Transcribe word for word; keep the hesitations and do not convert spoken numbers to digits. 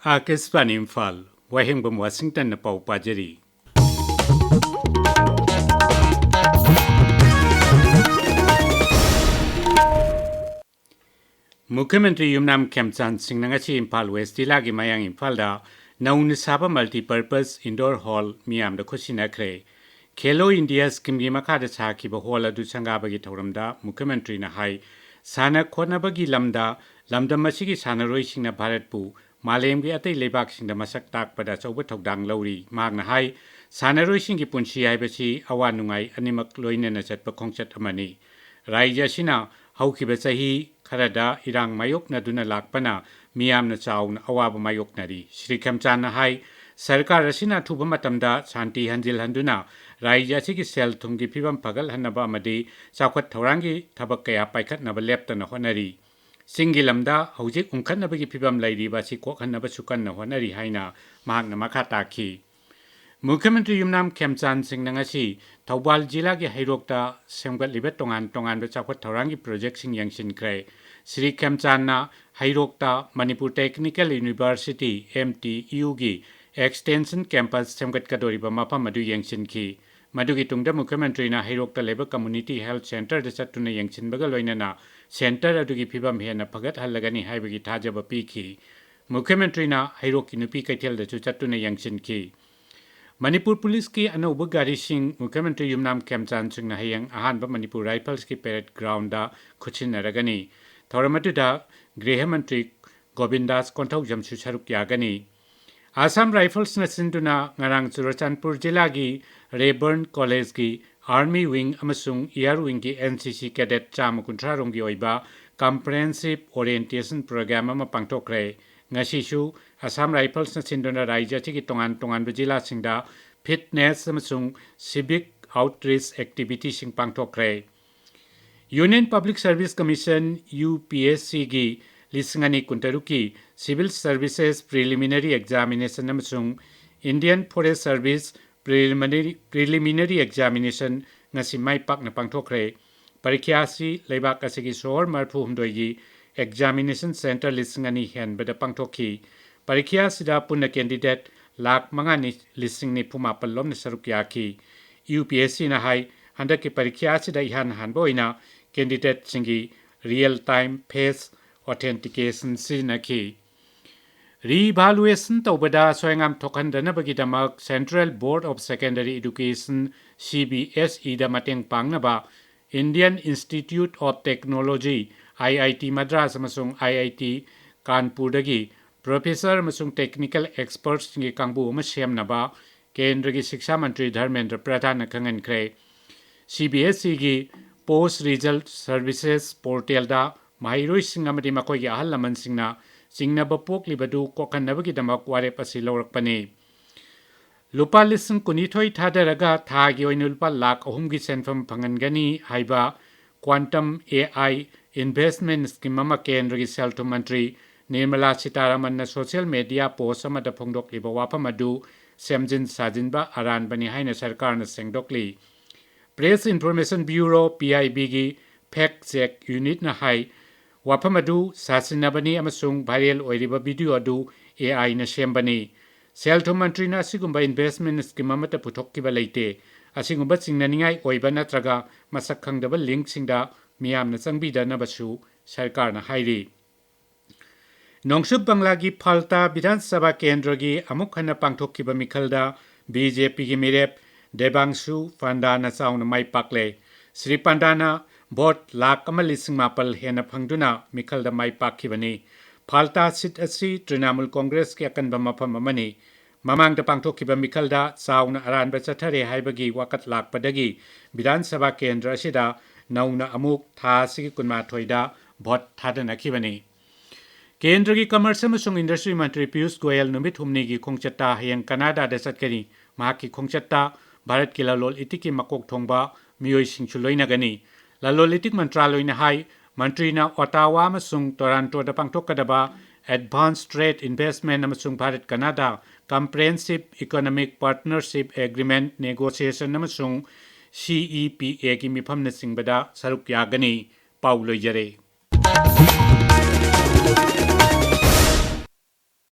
ꯑꯥꯀꯥꯁꯕꯥꯅꯤ ꯏꯝꯐꯥꯜ, ꯋꯥꯍꯦꯡꯕꯝ ꯋꯥꯁꯤꯡꯇꯟꯅ ꯄꯥꯎ ꯄꯥꯖꯔꯤ꯫ ꯃꯨꯈ꯭ꯌ ꯃꯟꯇ꯭ꯔꯤ ꯌꯨꯝꯅꯥꯝ ꯈꯦꯝꯆꯥꯟ ꯁꯤꯡꯅ ꯉꯁꯤ ꯏꯝꯐꯥꯜ ꯋꯦꯁ ꯖꯤꯂꯥꯒꯤ ꯃꯌꯥꯡ ꯏꯝꯐꯥꯜꯗ ꯅꯧꯅ ꯁꯥꯕ multipurpose indoor hall ꯃꯤꯌꯥꯝꯗ ꯈꯨꯠꯁꯤꯟꯅꯈ꯭ꯔꯦ꯫ ꯈꯦꯂꯣ ꯏꯟꯗꯤꯌꯥ ꯁ꯭ꯀꯤꯝꯒꯤ ꯃꯈꯥꯗ ꯁꯥꯈꯤꯕ ꯍꯣꯜ ꯑꯗꯨ ꯁꯪꯒꯥꯕꯒꯤ ꯊꯧꯔꯝꯗ ꯃꯨꯈ꯭ꯌ ꯃꯟꯇ꯭ꯔꯤꯅ ꯍꯥꯏ, ꯁꯥꯟꯅ ꯈꯣꯠꯅꯕꯒꯤ ꯂꯝꯗ ꯂꯝꯗꯝ ꯑꯁꯤꯒꯤ ꯁꯥꯟꯅꯔꯣꯏꯁꯤꯡꯅ ꯚꯥꯔꯠꯄꯨ ꯃꯥꯂꯦꯝꯒꯤ ꯑꯇꯩ ꯂꯩꯕꯥꯛꯁꯤꯡꯗ ꯃꯁꯛ ꯇꯥꯛꯄꯗ ꯑꯆꯧꯕ ꯊꯧꯗꯥꯡ ꯂꯧꯔꯤ꯫ ꯃꯍꯥꯛꯅ ꯍꯥꯏ, ꯁꯥꯟꯅꯔꯣꯏꯁꯤꯡꯒꯤ ꯄꯨꯟꯁꯤ ꯍꯥꯏꯕꯁꯤ ꯑꯋꯥ ꯅꯨꯡꯉꯥꯏ ꯑꯅꯤꯃꯛ ꯂꯣꯏꯅꯅ ꯆꯠꯄ ꯈꯣꯡꯆꯠ ꯑꯃꯅꯤ꯫ ꯔꯥꯖ꯭ꯌ ꯑꯁꯤꯅ ꯍꯧꯈꯤꯕ ꯆꯍꯤ ꯈꯔꯗ ꯏꯔꯥꯡ ꯃꯥꯌꯣꯛꯅꯗꯨꯅ ꯂꯥꯛꯄꯅ ꯃꯤꯌꯥꯝꯅ ꯆꯥꯎꯅ ꯑꯋꯥꯕ ꯃꯥꯌꯣꯛꯅꯔꯤ꯫ ꯁ꯭ꯔꯤ ꯈꯦꯝꯆꯥꯟꯅ ꯍꯥꯏ, ꯁꯔꯀꯥꯔ ꯑꯁꯤꯅ ꯑꯊꯨꯕ ꯃꯇꯝꯗ ꯁꯥꯟꯇꯤ ꯍꯟꯖꯤꯜꯍꯟꯗꯨꯅ ꯔꯥꯖ꯭ꯌ ꯑꯁꯤꯒꯤ ꯁꯦꯜ ꯊꯨꯝꯒꯤ ꯐꯤꯕꯝ ꯐꯒꯠꯍꯟꯅꯕ ꯑꯃꯗꯤ ꯆꯥꯎꯈꯠ ꯊꯧꯔꯥꯡꯒꯤ ꯊꯕꯛ ꯀꯌꯥ ꯄꯥꯏꯈꯠꯅꯕ ꯂꯦꯞꯇꯅ ꯍꯣꯠꯅꯔꯤ꯫ ꯆꯤꯡꯒꯤ ꯂꯝꯗ ꯍꯧꯖꯤꯛ ꯎꯪꯈꯠꯅꯕꯒꯤ ꯐꯤꯕꯝ ꯂꯩꯔꯤꯕ ꯑꯁꯤ ꯀꯣꯛꯍꯟꯅꯕꯁꯨ ꯀꯟꯅ ꯍꯣꯠꯅꯔꯤ ꯍꯥꯏꯅ ꯃꯍꯥꯛꯅ ꯃꯈꯥ ꯇꯥꯈꯤ꯫ ꯃꯨꯈ꯭ꯌ ꯃꯟꯇ꯭ꯔꯤ ꯌꯨꯝꯅꯥꯝ ꯈꯦꯝꯆꯥꯟ ꯁꯤꯡꯅ ꯉꯁꯤ ꯊꯧꯕꯥꯜ ꯖꯤꯂꯥꯒꯤ ꯍꯩꯔꯣꯛꯇ ꯁꯦꯝꯒꯠꯂꯤꯕ ꯇꯣꯉꯥꯟ ꯇꯣꯉꯥꯟꯕ ꯆꯥꯎꯈꯠ ꯊꯧꯔꯥꯡꯒꯤ ꯄ꯭ꯔꯣꯖꯦꯛꯁꯤꯡ ꯌꯦꯡꯁꯤꯟꯈ꯭ꯔꯦ꯫ ꯁ꯭ꯔꯤ ꯈꯦꯝꯆꯥꯟꯅ ꯍꯩꯔꯣꯛꯇ Manipur Technical University, M T U ꯒꯤ extension campus ꯁꯦꯝꯒꯠꯀꯗꯧꯔꯤꯕ ꯃꯐꯝ ꯑꯗꯨ ꯌꯦꯡꯁꯤꯟꯈꯤ꯫ ꯃꯗꯨꯒꯤ ꯇꯨꯡꯗ ꯃꯨꯈ꯭ꯌ ꯃꯟꯇ꯭ꯔꯤꯅ ꯍꯩꯔꯣꯛꯇ ꯂꯩꯕ community health centre ꯗ ꯆꯠꯇꯨꯅ ꯌꯦꯡꯁꯤꯟꯕꯒ ꯂꯣꯏꯅꯅ centre ꯑꯗꯨꯒꯤ ꯐꯤꯕꯝ ꯍꯦꯟꯅ ꯐꯒꯠꯍꯜꯂꯒꯅꯤ ꯍꯥꯏꯕꯒꯤ ꯊꯥꯖꯕ ꯄꯤꯈꯤ꯫ ꯃꯨꯈ꯭ꯌ ꯃꯟꯇ꯭ꯔꯤꯅ ꯍꯩꯔꯣꯛꯀꯤ ꯅꯨꯄꯤ ꯀꯩꯊꯦꯜꯗꯁꯨ ꯆꯠꯇꯨꯅ ꯌꯦꯡꯁꯤꯟꯈꯤ꯫ ꯃꯅꯤꯄꯨꯔ ꯄꯨꯂꯤꯁꯀꯤ ꯑꯅꯧꯕ ꯒꯥꯔꯤꯁꯤꯡ ꯃꯨꯈ꯭ꯌ ꯃꯟꯇ꯭ꯔꯤ ꯌꯨꯝꯅꯥꯝ ꯈꯦꯝꯆꯥꯟ ꯁꯤꯡꯅ ꯍꯌꯦꯡ ꯑꯍꯥꯟꯕ ꯃꯅꯤꯄꯨꯔ ꯔꯥꯏꯐꯜꯁꯀꯤ parade ground ꯗ ꯈꯨꯠꯁꯤꯟꯅꯔꯒꯅꯤ꯫ ꯊꯧꯔꯝ ꯑꯗꯨꯗ ꯒ꯭ꯔꯤꯍ ꯃꯟꯇ꯭ꯔꯤ ꯒꯣꯕꯤꯟꯗꯥꯁ ꯀꯣꯟꯊꯧꯖꯝꯁꯨ ꯁꯔꯨꯛ ꯌꯥꯒꯅꯤ꯫ ꯑꯁꯥꯝ ꯔꯥꯏꯐꯜꯁꯅ ꯁꯤꯟꯗꯨꯅ ꯉꯔꯥꯡ ꯆꯨꯔꯆꯥꯟꯄꯨꯔ ꯖꯤꯂꯥꯒꯤ ꯔꯦꯕꯔꯟ ꯀꯣꯂꯦꯖꯀꯤ Army Wing ꯑꯃꯁꯨꯡ Air Wing ꯒꯤ N C C cadet ꯆꯥꯝꯃ ꯀꯨꯟꯊ꯭ꯔꯥ ꯔꯣꯝꯒꯤ ꯑꯣꯏꯕ comprehensive orientation program ꯑꯃ ꯄꯥꯡꯊꯣꯛꯈ꯭ꯔꯦ꯫ ꯉꯁꯤꯁꯨ ꯑꯁꯥꯝ ꯔꯥꯏꯐꯜꯁꯅ ꯁꯤꯟꯗꯨꯅ ꯔꯥꯖ꯭ꯌ ꯑꯁꯤꯒꯤ ꯇꯣꯉꯥꯟ ꯇꯣꯉꯥꯟꯕ ꯖꯤꯂꯥꯁꯤꯡꯗ fitness ꯑꯃꯁꯨꯡ civic outreach activity ꯁꯤꯡ ꯄꯥꯡꯊꯣꯛꯈ꯭ꯔꯦ꯫ Union Public Service Commission, U P S C ꯒꯤ ꯂꯤꯁꯤꯡ ꯑꯅꯤ ꯀꯨꯟꯇꯔꯨꯛꯀꯤ Civil Services Preliminary Examination ꯑꯃꯁꯨꯡ Indian Forest Service Preliminary, Preliminary Examination ꯉꯁꯤ ꯃꯥꯏ ꯄꯥꯛꯅ ꯄꯥꯡꯊꯣꯛꯈ꯭ꯔꯦ꯫ ꯄꯔꯤꯈ꯭ꯌꯥ ꯑꯁꯤ ꯂꯩꯕꯥꯛ ꯑꯁꯤꯒꯤ ꯁꯣꯍꯣꯔ ꯃꯔꯤꯐꯨ ꯍꯨꯝꯗꯣꯏꯒꯤ examination centre ꯂꯤꯁꯤꯡ ꯑꯅꯤ ꯍꯦꯟꯕꯗ ꯄꯥꯡꯊꯣꯛꯈꯤ꯫ ꯄꯔꯤꯈ꯭ꯌꯥ ꯑꯁꯤꯗ ꯄꯨꯟꯅ candidate ꯂꯥꯈ ꯃꯉꯥ ꯂꯤꯁꯤꯡ ꯅꯤꯐꯨ ꯃꯥꯄꯜ ꯂꯣꯝꯅ ꯁꯔꯨꯛ ꯌꯥꯈꯤ꯫ UPSCꯅ ꯍꯥꯏ, ꯍꯟꯗꯛꯀꯤ ꯄꯔꯤꯈ꯭ꯌꯥ ꯑꯁꯤꯗ ꯏꯍꯥꯟ ꯍꯥꯟꯕ ꯑꯣꯏꯅ candidateꯁꯤꯡꯒꯤ real time face authentication ꯁꯤꯖꯤꯟꯅꯈꯤ꯫ Re-evaluation ꯇꯧꯕꯗ ꯑꯁꯣꯏ ꯑꯉꯥꯝ ꯊꯣꯛꯍꯟꯗꯅꯕꯒꯤꯗꯃꯛ Central Board of Secondary Education, CBSEꯗ ꯃꯇꯦꯡ ꯄꯥꯡꯅꯕ Indian Institute of Technology, IIT Madras ꯑꯃꯁꯨꯡ IIT ꯀꯥꯟꯄꯨꯔꯗꯒꯤ professor ꯑꯃꯁꯨꯡ technical expertsꯁꯤꯡꯒꯤ ꯀꯥꯡꯕꯨ ꯑꯃ ꯁꯦꯝꯅꯕ ꯀꯦꯟꯗ꯭ꯔꯒꯤ ꯁꯤꯛꯁꯥ ꯃꯟꯇ꯭ꯔꯤ ꯙꯔꯃꯦꯟꯗ꯭ꯔ ꯄ꯭ꯔꯙꯥꯟꯅ ꯈꯪꯍꯟꯈ꯭ꯔꯦ꯫ CBSEꯒꯤ Post Result Services portalꯗ ꯃꯍꯩꯔꯣꯏꯁꯤꯡ ꯑꯃꯗꯤ ꯃꯈꯣꯏꯒꯤ ꯑꯍꯜ ꯂꯃꯟꯁꯤꯡꯅ ꯆꯤꯡꯅꯕ ꯄꯣꯛꯂꯤꯕꯗꯨ ꯀꯣꯛꯍꯟꯅꯕꯒꯤꯗꯃꯛ ꯋꯥꯔꯦꯞ ꯑꯁꯤ ꯂꯧꯔꯛꯄꯅꯤ꯫ ꯂꯨꯄꯥ ꯂꯤꯁꯤꯡ ꯀꯨꯟꯅꯤꯊꯣꯏ ꯊꯥꯗꯔꯒ ꯊꯥꯒꯤ ꯑꯣꯏꯅ ꯂꯨꯄꯥ ꯂꯥꯈ ꯑꯍꯨꯝꯒꯤ ꯁꯦꯟꯐꯝ ꯐꯪꯍꯟꯒꯅꯤ ꯍꯥꯏꯕ Quantum AI Investment Scheme ꯑꯃ ꯀꯦꯟꯗ꯭ꯔꯒꯤ ꯁꯦꯜ ꯊꯨꯝ ꯃꯟꯇ꯭ꯔꯤ ꯅꯤꯔꯃꯂꯥ ꯁꯤꯇꯥꯔꯥꯃꯟꯅ social media post ꯑꯃꯗ ꯐꯣꯡꯗꯣꯛꯂꯤꯕ ꯋꯥꯐꯝ ꯑꯗꯨ ꯁꯦꯝꯖꯤꯟ ꯁꯥꯖꯤꯟꯕ ꯑꯔꯥꯟꯕꯅꯤ ꯍꯥꯏꯅ ꯁꯔꯀꯥꯔꯅ ꯁꯦꯡꯗꯣꯛꯂꯤ꯫ Press Information Bureau, PIBꯒꯤ fact check unitꯅ ꯍꯥꯏ, ꯋꯥꯐꯝ ꯑꯗꯨ ꯁꯥꯁꯤꯟꯅꯕꯅꯤ ꯑꯃꯁꯨꯡ viral ꯑꯣꯏꯔꯤꯕ video ꯑꯗꯨ AIꯅ ꯁꯦꯝꯕꯅꯤ꯫ ꯁꯦꯜ ꯊꯨꯝ ꯃꯟꯇ꯭ꯔꯤꯅ ꯑꯁꯤꯒꯨꯝꯕ investment scheme ꯑꯃꯠꯇ ꯄꯨꯊꯣꯛꯈꯤꯕ ꯂꯩꯇꯦ꯫ ꯑꯁꯤꯒꯨꯝꯕ ꯆꯤꯡꯅꯅꯤꯡꯉꯥꯏ ꯑꯣꯏꯕ ꯅꯠꯇ꯭ꯔꯒ ꯃꯁꯛ ꯈꯪꯗꯕ linkꯁꯤꯡꯗ ꯃꯤꯌꯥꯝꯅ ꯆꯪꯕꯤꯗꯅꯕꯁꯨ ꯁꯔꯀꯥꯔꯅ ꯍꯥꯏꯔꯤ꯫ ꯅꯣꯡꯆꯨꯞ ꯕꯪꯂꯥꯒꯤ ꯐꯥꯜꯇꯥ ꯕꯤꯙꯥꯟ ꯁꯚꯥ ꯀꯦꯟꯗ꯭ꯔꯒꯤ ꯑꯃꯨꯛ ꯍꯟꯅ ꯄꯥꯡꯊꯣꯛꯈꯤꯕ ꯃꯤꯈꯜꯗ BJPꯒꯤ ꯃꯤꯔꯦꯞ ꯗꯦꯕꯥꯡꯁꯨ ꯄꯥꯟꯗꯥꯅ ꯆꯥꯎꯅ ꯃꯥꯏ ꯄꯥꯛꯂꯦ꯫ ꯁ꯭ꯔꯤ ꯄꯥꯟꯗꯥꯅ vote ꯂꯥꯈ ꯑꯃ ꯂꯤꯁꯤꯡ ꯃꯥꯄꯜ ꯍꯦꯟꯅ ꯐꯪꯗꯨꯅ ꯃꯤꯈꯜꯗ ꯃꯥꯏ ꯄꯥꯛꯈꯤꯕꯅꯤ꯫ ꯐꯥꯜꯇꯥ seat ꯑꯁꯤ ꯇ꯭ꯔꯤꯅꯥꯃꯨꯜ ꯀꯣꯡꯒ꯭ꯔꯦꯁꯀꯤ ꯑꯀꯟꯕ ꯃꯐꯝ ꯑꯃꯅꯤ꯫ ꯃꯃꯥꯡꯗ ꯄꯥꯡꯊꯣꯛꯈꯤꯕ ꯃꯤꯈꯜꯗ ꯆꯥꯎꯅ ꯑꯔꯥꯟꯕ ꯆꯠꯊꯔꯦ ꯍꯥꯏꯕꯒꯤ ꯋꯥꯀꯠ ꯂꯥꯛꯄꯗꯒꯤ ꯕꯤꯙꯥꯟ ꯁꯚꯥ ꯀꯦꯟꯗ꯭ꯔ ꯑꯁꯤꯗ ꯅꯧꯅ ꯑꯃꯨꯛ ꯊꯥ ꯑꯁꯤꯒꯤ ꯀꯨꯟꯃꯥꯊꯣꯏꯗ vote ꯊꯥꯗꯅꯈꯤꯕꯅꯤ꯫ ꯀꯦꯟꯗ꯭ꯔꯒꯤ Commerce ꯑꯃꯁꯨꯡ Industry ꯃꯟꯇ꯭ꯔꯤ ꯄꯤꯌꯨꯁ ꯒꯣꯌꯦꯜ ꯅꯨꯃꯤꯠ ꯍꯨꯝꯅꯤꯒꯤ ꯈꯣꯡꯆꯠꯇ ꯍꯌꯦꯡ ꯀꯅꯥꯗꯥꯗ ꯆꯠꯀꯅꯤ꯫ ꯃꯍꯥꯛꯀꯤ ꯈꯣꯡꯆꯠꯇ ꯚꯥꯔꯠꯀꯤ ꯂꯂꯣꯜ ꯏꯇꯤꯛꯀꯤ ꯃꯀꯣꯛ ꯊꯣꯡꯕ ꯃꯤꯑꯣꯏꯁꯤꯡꯁꯨ ꯂꯣꯏꯅꯒꯅꯤ꯫ ꯂꯂꯣꯜ ꯏꯇꯤꯛ ꯃꯟꯇ꯭ꯔꯥꯂꯣꯏꯅ ꯍꯥꯏ, ꯃꯟꯇ꯭ꯔꯤꯅ ꯑꯣꯇꯥꯋꯥ ꯑꯃꯁꯨꯡ ꯇꯣꯔꯥꯟꯇꯣꯗ ꯄꯥꯡꯊꯣꯛꯀꯗꯕ Advance Trade Investment ꯑꯃꯁꯨꯡ ꯚꯥꯔꯠ ꯀꯅꯥꯗꯥ Comprehensive Economic Partnership Agreement negotiation ꯑꯃꯁꯨꯡ CEPAꯒꯤ ꯃꯤꯐꯝꯅꯆꯤꯡꯕꯗ ꯁꯔꯨꯛ ꯌꯥꯒꯅꯤ꯫ ꯄꯥꯎ ꯂꯣꯏꯖꯔꯦ꯫